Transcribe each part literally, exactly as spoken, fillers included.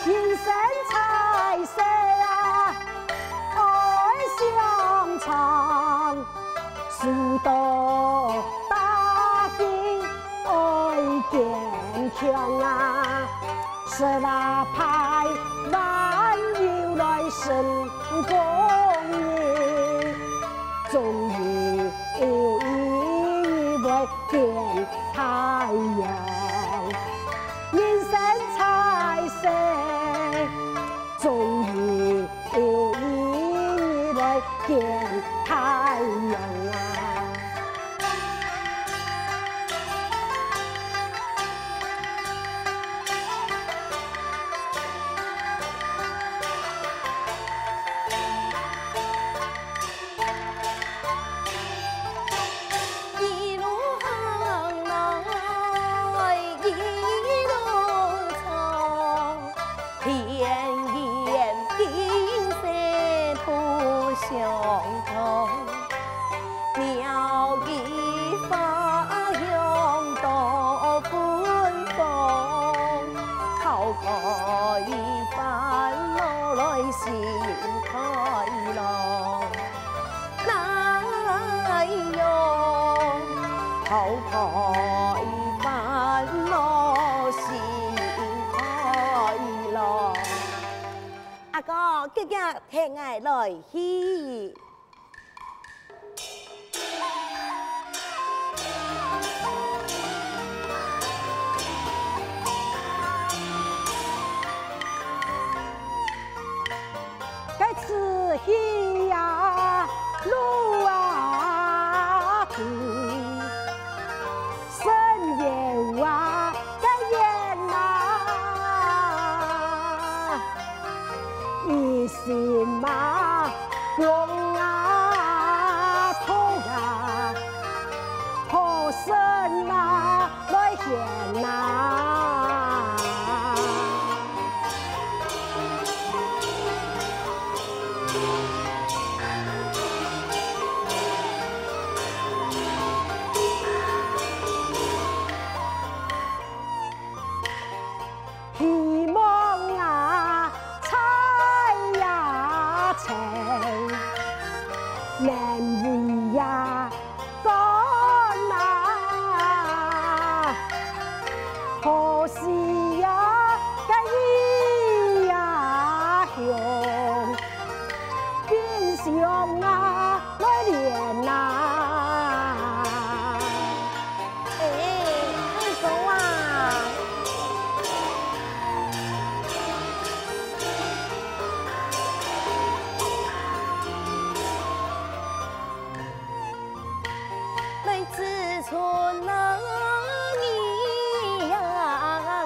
人生在世啊，愛常常 事到大吉愛堅強啊，十八般萬有來成功人，終於有一日會見太陽。人生在世，終於 有一日來見太陽啊。一路行來，一路唱，田園景色不相同。鳥語花香多芬芳，拋開煩惱來心開朗。 哪有拋開煩惱心開朗。阿哥，遽遽𢯭𠊎來去。 該自己呀，路啊，長，深淵啊，該遠啊，一心啊，共啊，同啊，好生啊， 來獻啊！希望啊，在呀，在，難為呀， 干啊，何時呀，該雨呀，香，冰霜啊，來臨啊。哎，你講啊。 來自春那日呀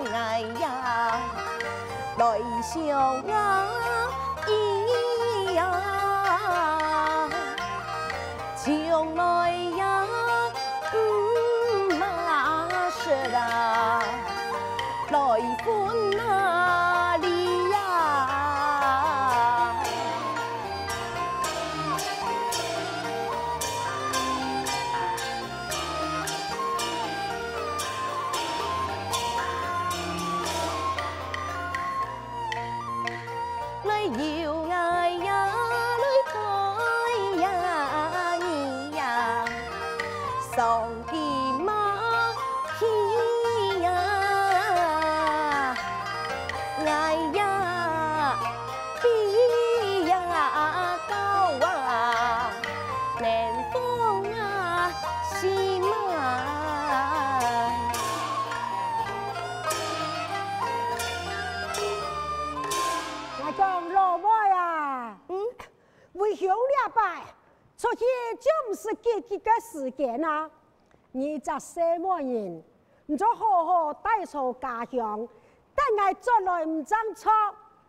，𠊎呀，來相依呀，從來呀，毋嘛識啊，來分啊。有𠊎呀，來陪呀你呀，上天馬屁呀，𠊎呀，比呀高啊，能放啊心啊。 𠊎講老妹啊，嗯？為兄這擺出去就毋使幾日个時間啊。你隻細妹人，你就好好戴在家鄉，等𠊎轉來毋正著。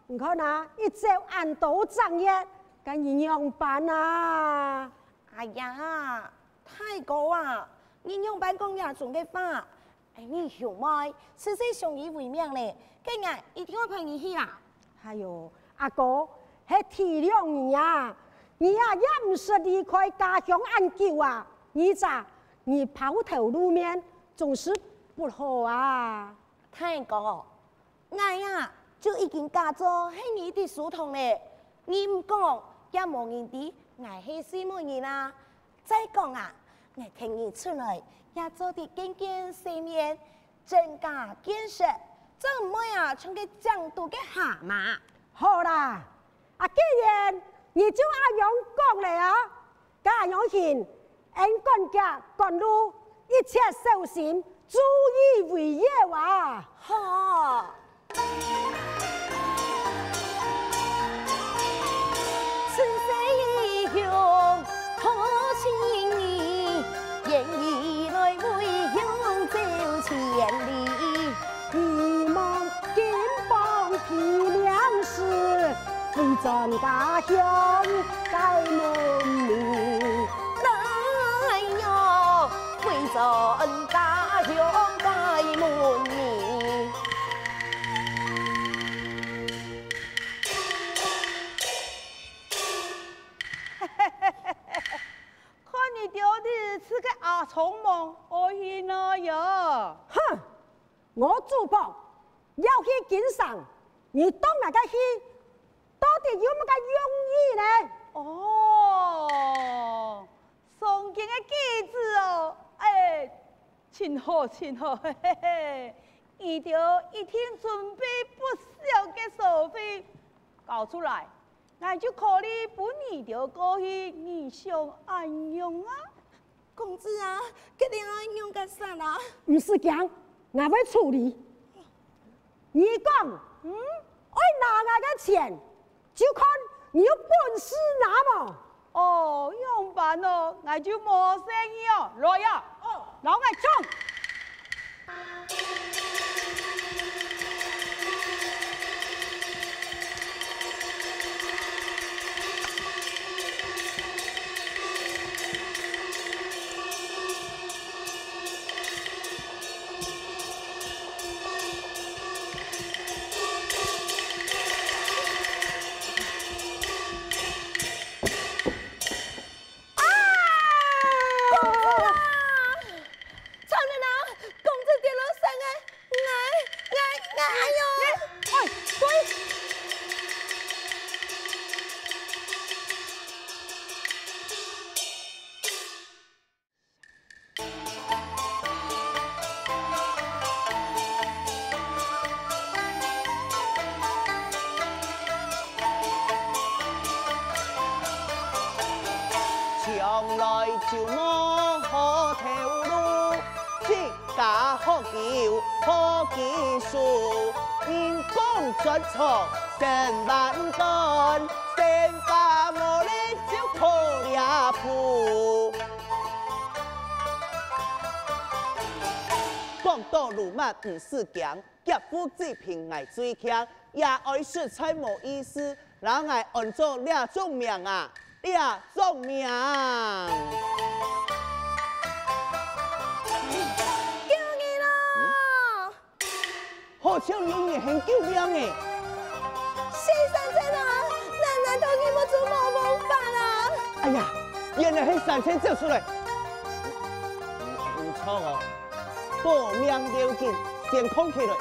你看啊，一朝恁多正月，該你仰般啊？哎呀，大哥啊，你仰般講這種个話？ 哎，你兄妹，實在相依為命咧，該𠊎一定愛陪你去啊！哎喲，阿哥，係體諒你啊！你啊，也毋識離開家鄉恁久啊！你咋，你拋頭露面，總是不好啊！大哥，𠊎啊，就已經假做係你个書童咧，你毋講，也無人知𠊎係細妹人啊！ 再講啊，𠊎跈你出來，也做得見見世面，增加見識，正毋會啊像該井肚个蝦蟆。好啦，啊，既然你就恁樣講咧啊，該恁樣行，𫣆趕遽趕路，一切小心，注意為要啊！好。 看你兜仔自家阿聰明，愛去哪呀？哼！我主公要去京城，你到哪个去？到底有麼个用意呢？哦，上京个計仔哦，哎， 真好，真好，嘿嘿嘿！你兜一定準備不少个所費，交出來，𠊎就考慮分你兜過去，你想恁樣啊？公子啊，決定愛仰結煞啊？毋使驚，𠊎會處理。你講，嗯？愛拿𠊎个錢， 就看你有本事拿無。哦，仰般哦，𠊎就無細義哦，來呀，哦，摎𠊎衝！ 啊！公子啊！慘了啊！公子跌落山了！𠊎，𠊎，𠊎，哎喲！哎，對。 從來就無好頭路，自家好勼好技術，人講專長勝萬短，生活無力就靠這步。 講到鱸鰻毋使驚，劫富濟貧𠊎最慶，這愛實在無意思，摎𠊎安做這種名啊，這種名。救人哦！ 好像有人喊救命誒！係山賊啊！難，難道你目珠無蒙法啊？哎呀，原來係山賊走出來！毋，毋著哦，保命要緊，先囥起來。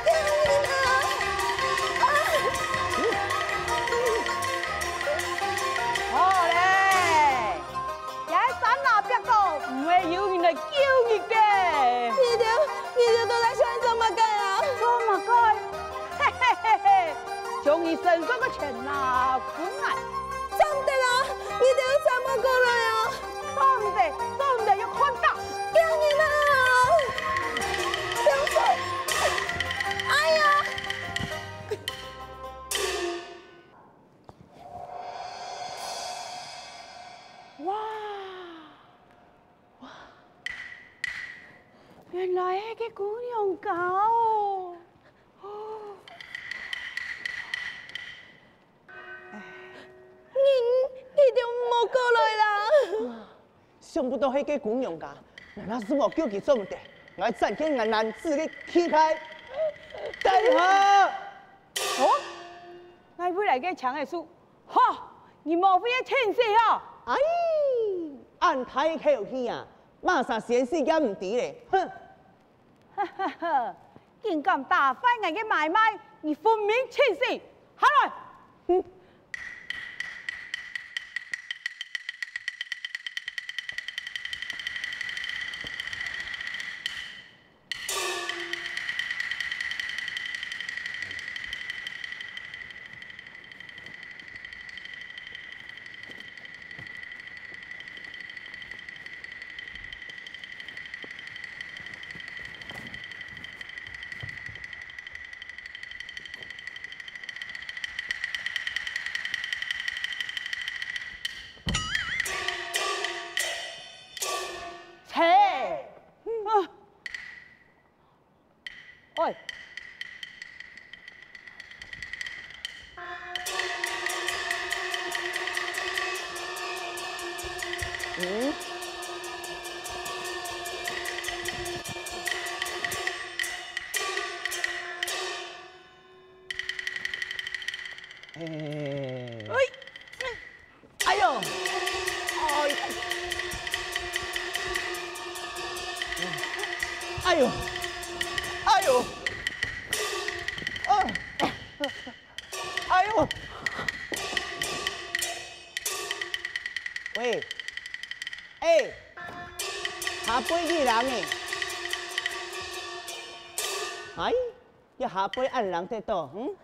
救命啊！啊！你身上个錢拿出來。做毋得啊，你兜轉毋過來啊！做毋得，做毋得，要看到。救人啊！救命！哎呀！哇！ 哇，原來係該姑娘家哦！你，你兜莫過來啦！想不到係該姑娘家，𠊎若係無救佢做毋得，𠊎展現𠊎男子个氣概。大家好！哦，𠊎會來个搶个樹， 吼，你莫非係天使哦？哎，恁大口氣啊，麼儕仙仙也毋知咧，哼！哈哈哈，竟敢打翻𠊎个買賣，你分明天使，下來！哼！ 切！啊！ 喂！嗯？哎。 哎呦！哎，哎呦！哎呦！啊！哎呦！喂，哎，下背幾冷呢？哎，這下背恁冷得到，嗯？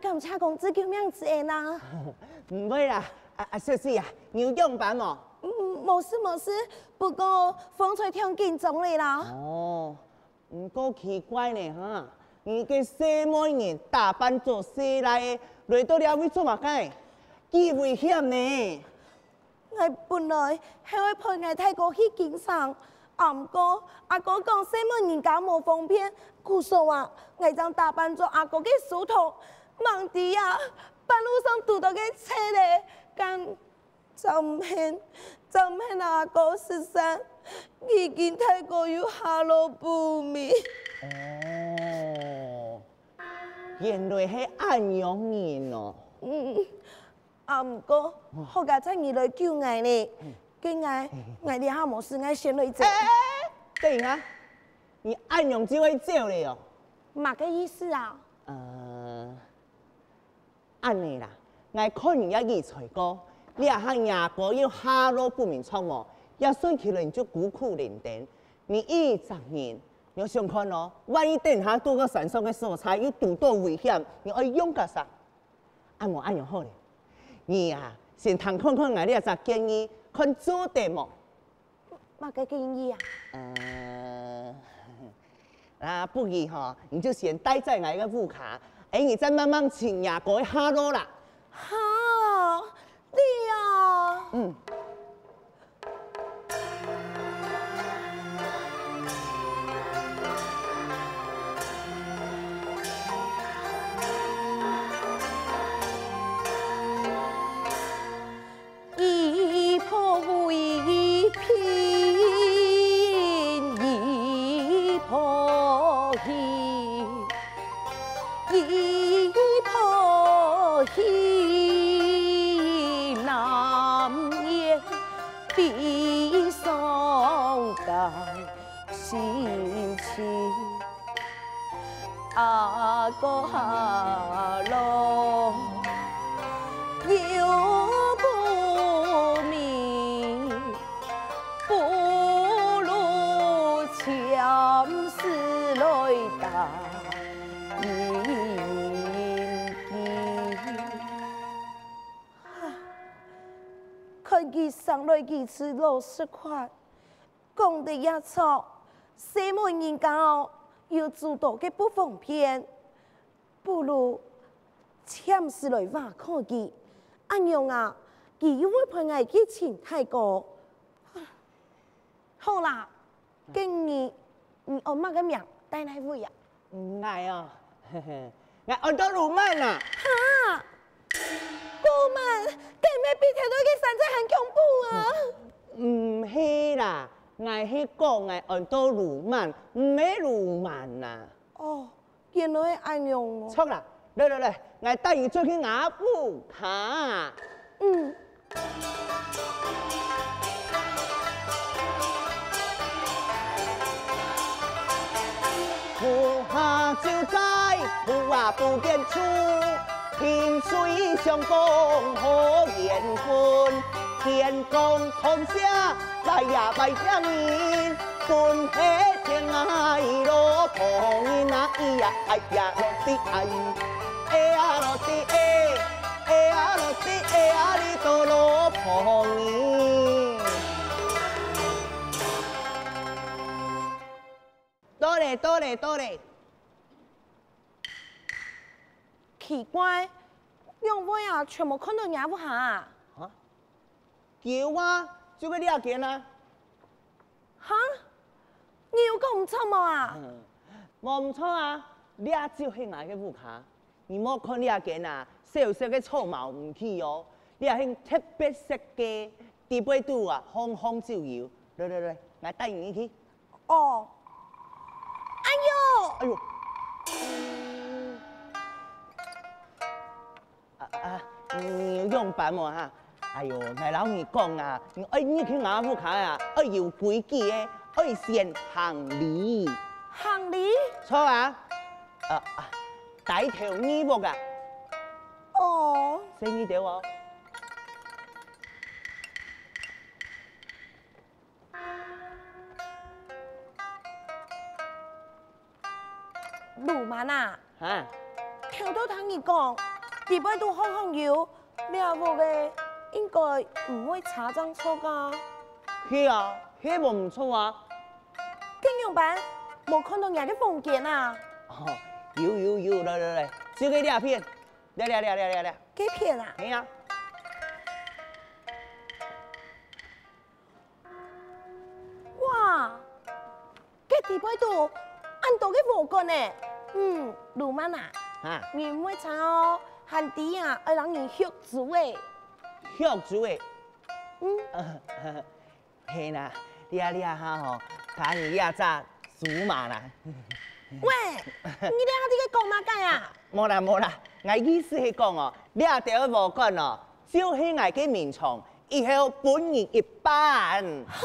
感謝公子救命之恩啊！毋會啦，啊，啊，小姐啊，你有仰般無？嗯，無事無事，不過風吹忒緊張咧啦。哦，毋過奇怪呢哈，你个細妹人打扮做細倈仔，來到這位做麼个？幾危險呢！ 𠊎本來係愛陪𠊎大哥去京城，啊毋過阿哥講細妹人家無方便，故所啊，𠊎正打扮做阿哥个書童，吂知啊，半路上堵到該賊仔，敢，正毋係，正毋係阿哥失散，如今大哥又下落不明。哦，原來係恁樣人哦。嗯。 啊毋過，好佳哉你來救𠊎呢！該𠊎，𠊎這下無事，𠊎先來走。哎，哎，哎，等一下，你恁樣就會走咧哦？麼个意思啊？呃，恁呢啦，𠊎看你也已衰過，這下若哥又下落不明著無，也算起來你就孤苦伶仃。你一隻人，你想看哦，萬一等下到該山上个所在又堵到危險，你愛用个啥？ 啊無恁樣好咧，你啊，先聽看看𠊎這隻建議，看做得無？麼个建議啊？呃，啊，不如吼，你就先戴在𠊎个屋下，哎，你再慢慢尋若哥个下落啦。哈，你啊！嗯。看佢生來幾次老實款，講得也著，細妹人家哦，有諸多个不方便，不如暫時來話看佢，恁樣啊，佢又會陪𠊎去尋大哥。好啦，該你，你安麼个名，戴哪位啊？𠊎哦，𠊎安到魯曼啊。哈？魯曼，該毋係比頭到个山寨還恐怖啊？毋係啦，𠊎係講𠊎安到魯曼，毋係魯曼啊。哦，原來係恁樣哦。著啦，來來來，𠊎帶你轉去吾屋下。嗯。 到咧，到咧，到咧！奇怪，仰會啊，全無看到若屋下啊？哈？有啊，就係這間啊。哈？你有講毋著無啊？無毋著啊，這就係𠊎个屋下。 你莫看這間啊，小小个草茅毋起哦，這係特別設計，底背肚啊，項項就有。來來來，𠊎帶你去。哦，哎喲！哎喲！啊啊，你有仰般無哈？哎喲，𠊎摎你講啊，你愛入去吾屋下啊，愛有規矩个，愛先行禮。行禮？著啊。 啊啊，低頭二屋啊。哦。細義兜哦。魯曼啊，哈？頭到聽你講，底背肚項項有，這屋仔應該毋會差正著啊。係啊，係無毋著啊。 該仰般，無看到若个房間啊？哦，有有有，來來來，就該這片，這這這這這這。該片啊？係啊。哇，該底背肚恁多个禾稈呢！嗯，魯曼啊，哈？你毋會差哦，還知啊，愛摎你畜豬仔。畜豬仔？嗯。 係啦，這這下吼，該你這隻豬嫲啦。喂，你這下在該講麼个啊？無啦無啦，𠊎意思係講哦，這兜禾稈哦，就係𠊎个眠床，以後分你一半。哈！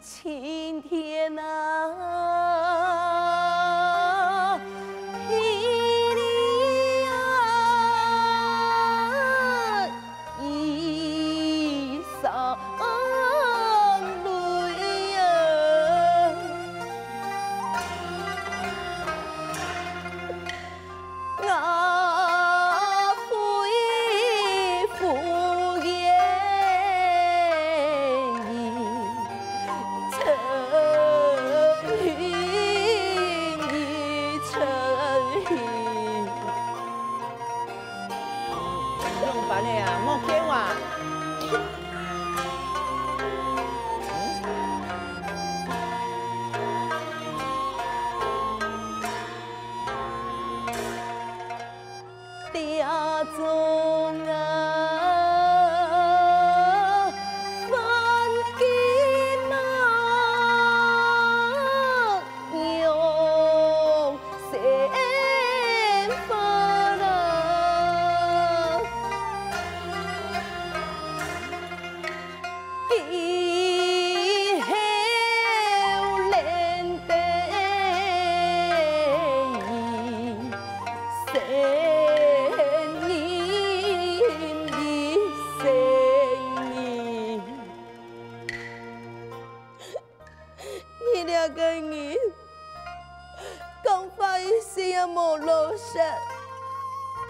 晴天啊，霹雳啊，一聲雷啊。 我恢復元氣，沉吟沉吟。仰般个啊？莫叫啊！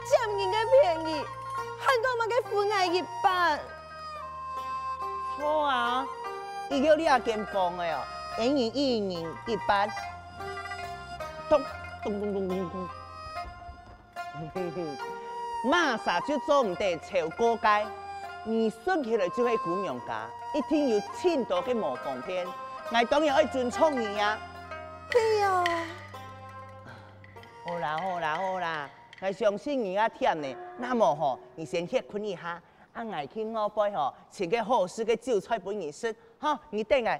佔人个便宜，還講麼个分𠊎一半？著啊，佢有這間房个哦，一人一人一半。咚咚咚咚咚咚。麼儕就做毋得超過界，你順起來就係姑娘家，一定有盡多个無方便。𠊎當然愛尊重你啊。對啊。好啦好啦好啦， 𠊎相信你啊，甜呢。那無吼，你先歇睏一下，啊，𠊎去外背吼，尋個好食个酒菜分你食，吼，你等𠊎。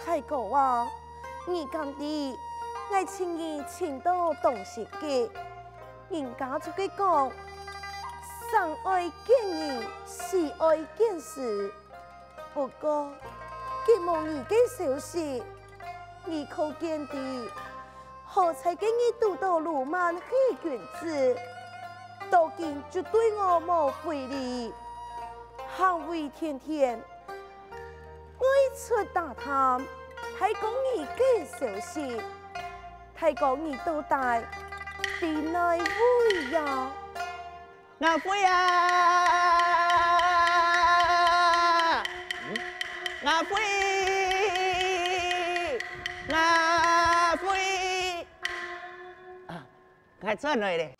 大哥啊，你敢知，𠊎尋你尋到當心急，人家就係講，生愛見人，死愛見屍。不過，今無你个消息，你可見得， 好在該日堵到魯曼係君子，到今就對我無非禮，行為天天，外出打探，大哥你个消息，大哥你到底在哪位呀？ 阿輝啊！阿輝！阿輝！啊，𠊎轉來咧。